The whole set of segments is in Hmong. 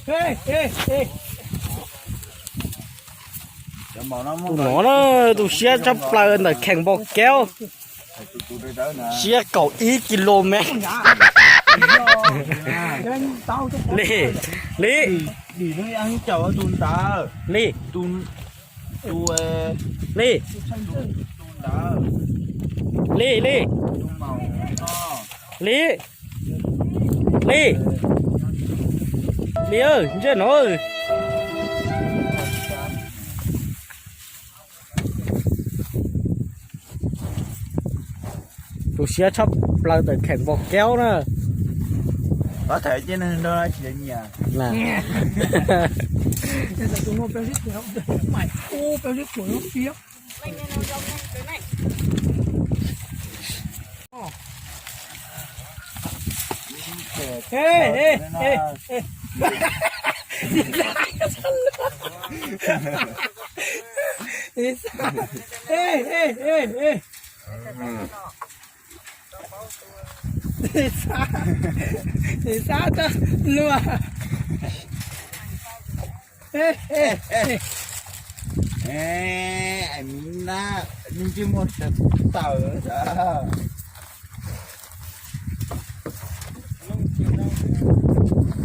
Tus no na, tus siab tshaj plaws ntawm kheem npau keub, siab kaum ib kis lus mev. Li, li, li, li, li, li, li, li, li, ntsej no. Tus siab tshaj plaws ntawm kheem npau keub na. Xav tau luag. Miv na, nws ntsej muag tawm tawm.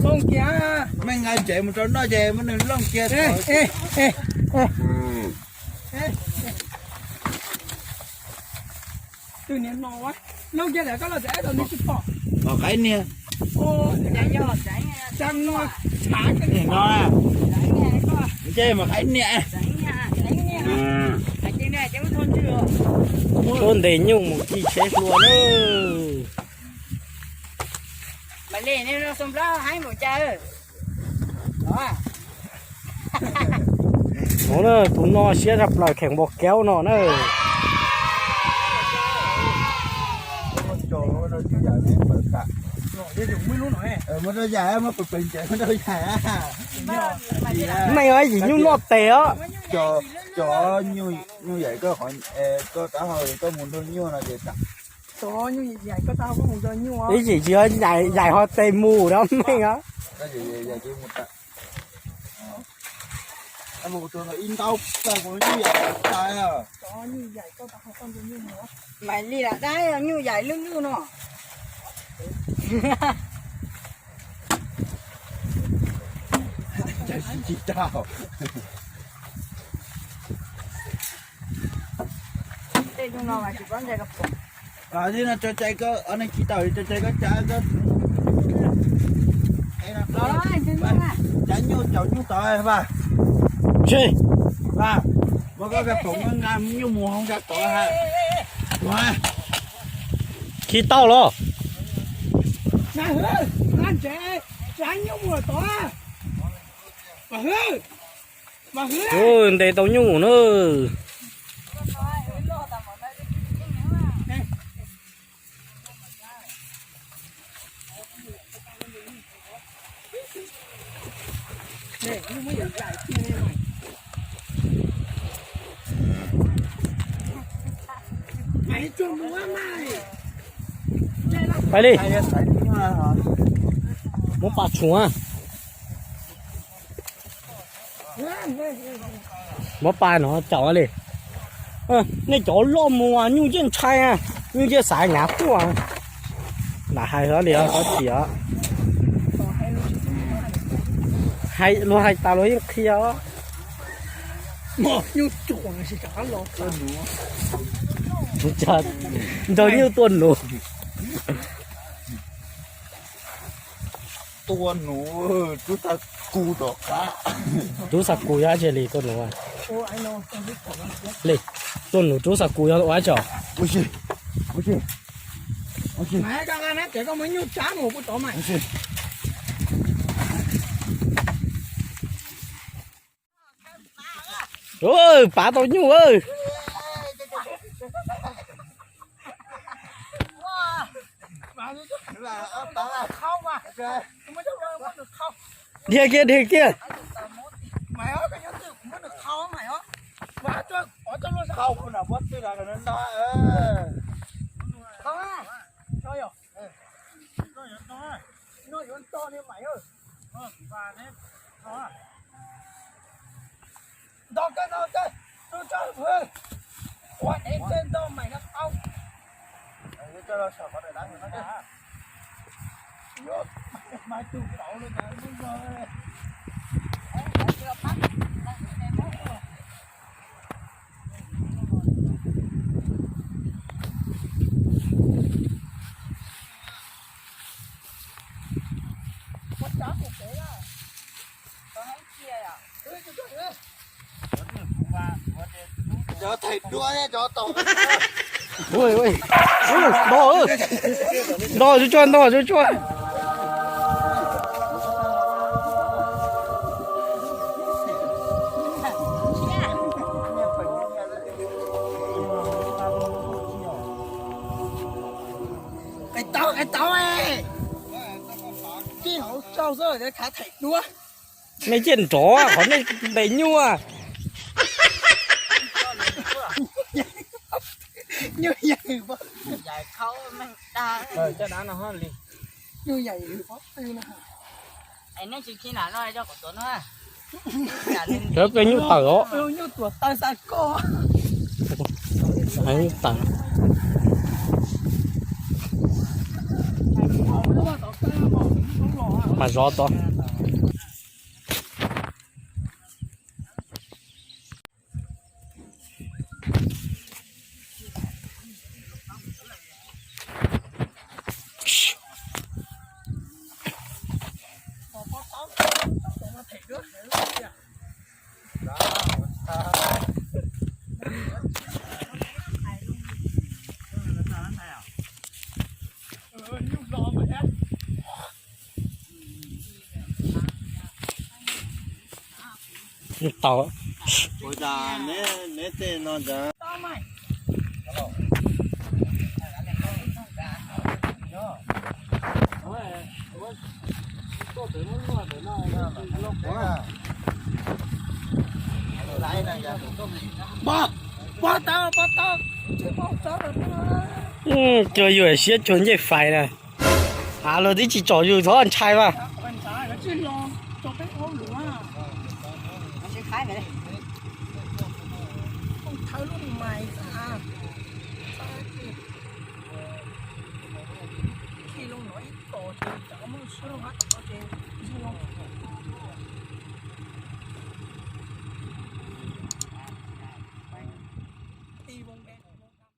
Looj kiag, mej nqa ntsev mus rau noj ces muab nws looj kiag. Twg niag no, looj kiag lawm koj los txawm ib tug nws tsis pom. Mas qab niag, tseeb no, ntsej mas qab niag. Tuaj ntes nyuj mus ci tsheb hlua na. Tus no siab tshaj plaws kheem npau keub no na. Meej, yim nyuj noj tes os. Nyuj yaim koj, koj rab hau koj mus nrog nyuj no ces ib yim tsis yaim ho tes mus da meej os. Ib ntau, nyuj yaim tas. Mas li lam dab nyuj yaim lwj lwj no. Cas tsis tau. Tej no mas tsis paub ntshai koj pom. Tso cai koj, neeg tsis tau tso cai koj tsa koj. Tsa nyuj caum nyuj tod vas. Tsis vas, muab koj kag pom nqa nyuj mus hauv nqa tod ha. Khi tau los? Nqa ntsev, tsa nyuj mus tod. Ntes tau nyuj na. Pais li. Muab pas tshuav. Muab pas no caum li. Nej cov loj mus nyuj yeej ntshai, nyuj yeej xav nyav tuaj. Lam hais li xov xwm, luag hais tas luag yeej qhia. Nrog nyuj tuaj nuv. Tua nuv, rub xa kus tom qab. Rub xa kus yog dab tsi li tua nuv? Li, tua nuv rub xa kus yog ua dab tsi? Pav tau nyuj. Dhia kiag, dhia kiag. Nto kawg, nto kawg, tsuj tsuag, ua ev tej nto mais no tau. Cov thầy đua nha, cov tổng. Ui, ui. Ui, nto, ui. Nto, tsuj tsuag, nto, tsuj tsuag. Qe tau, qe tau, ej. Kij hauv tsau xwb, khav thầy đua. Nej ciaj nrov qhov nej ntes nyuj. Nyuj yeeg, nyuj yeeg pob tw na. Cov peb nyuj tawm os. Nyuj tuam taw xa koj. Nyuj tawm. Mas zov tod. Tau. Pov, pov tau, pov tau. Cuag yus siab cuag ncej fais na. Av luag twb tsis tsom yus, thov ntshai mas.